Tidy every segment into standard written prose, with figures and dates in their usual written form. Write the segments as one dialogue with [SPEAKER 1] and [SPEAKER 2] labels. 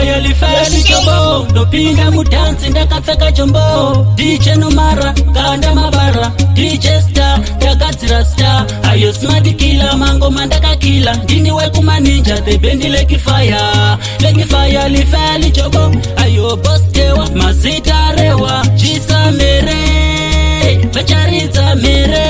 [SPEAKER 1] Fire lifaya lichobo, ndopinda mudhansi ndakapfeka jombo. DJ Nomara kanda mabara, DJ Star ndagadzira star. Ayo Smart Killer, mangoma ndakakila, ndini wekumaninja, the band leki fire, leki fire lifaya lichobo. Ayo Boss Tewa, mazita rewa chisamere, vacharidza mhere.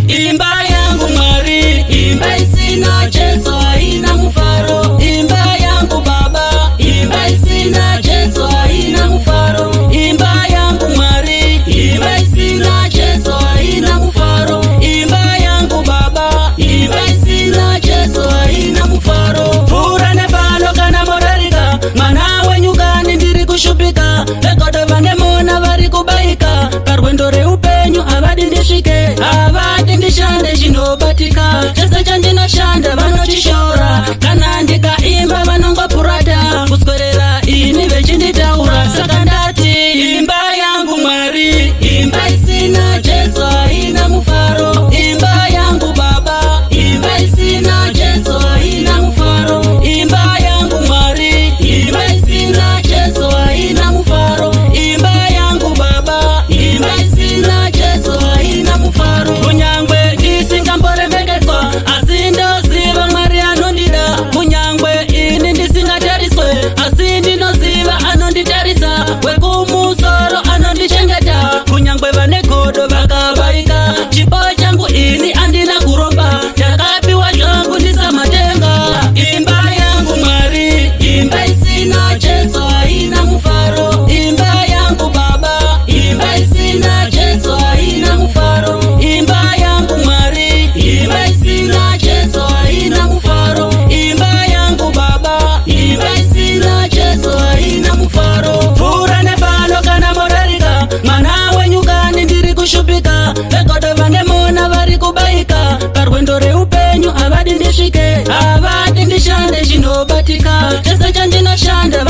[SPEAKER 1] Imba yangu Mwari, imba isina Jesu haina mufaro. Imba yangu Baba, imba isina Jesu haina mufaro. Imba yangu Mwari, imba isina Jesu haina mufaro. Imba yangu Baba, imba isina Jesu haina mufaro. Pfuura nepano kana morarika, mwana wenyukani, ndiri kushupika. Vegodo vanemona vari kubaika parwendo reupenyu, havadi ndisvike, havadi ndishande chinobatika. Chese chandinoshanda vanochishora, kana ndikaimba vanongopurata kuswerera ini vechinditaura. Saka ndati imba yangu Mwari, imba isina Jesu haina mufaro. Imba yangu Baba, imba isina Jesu haina mufaro. Imba yangu Mwari, imba isina Jesu haina mufaro. Imba yangu Baba, imba isina Jesu haina mufaro. Kunyangwe ndisingamboremekedzwa, asi ndoziva Mwari anondida. Kunyangwe ini ndisingatariswe, asi ndinoziva anonditarisa wekumusoro anondichengeta. Kunyangwe vane godo vakavaika, chipo changu ini andina kuromba, ndakapiwa zvangu ndisamatenga. Imba yangu Mwari, imba isina Jesu haina mufaro. Imba yangu Baba, imba isina Jesu haina mufaro. Imba yangu Mwari, imba isina Jesu haina mufaro. Imba yangu Baba, imba isina Jesu haina mufaro. Pfuura nepano kana morarika, mwana wenyukani, ndiri kushupika. Vegodo vanemona vari kubaika parwendo reupenyu, havadi ndisvike, havadi ndishande chinobatika. Chese chandinoshanda.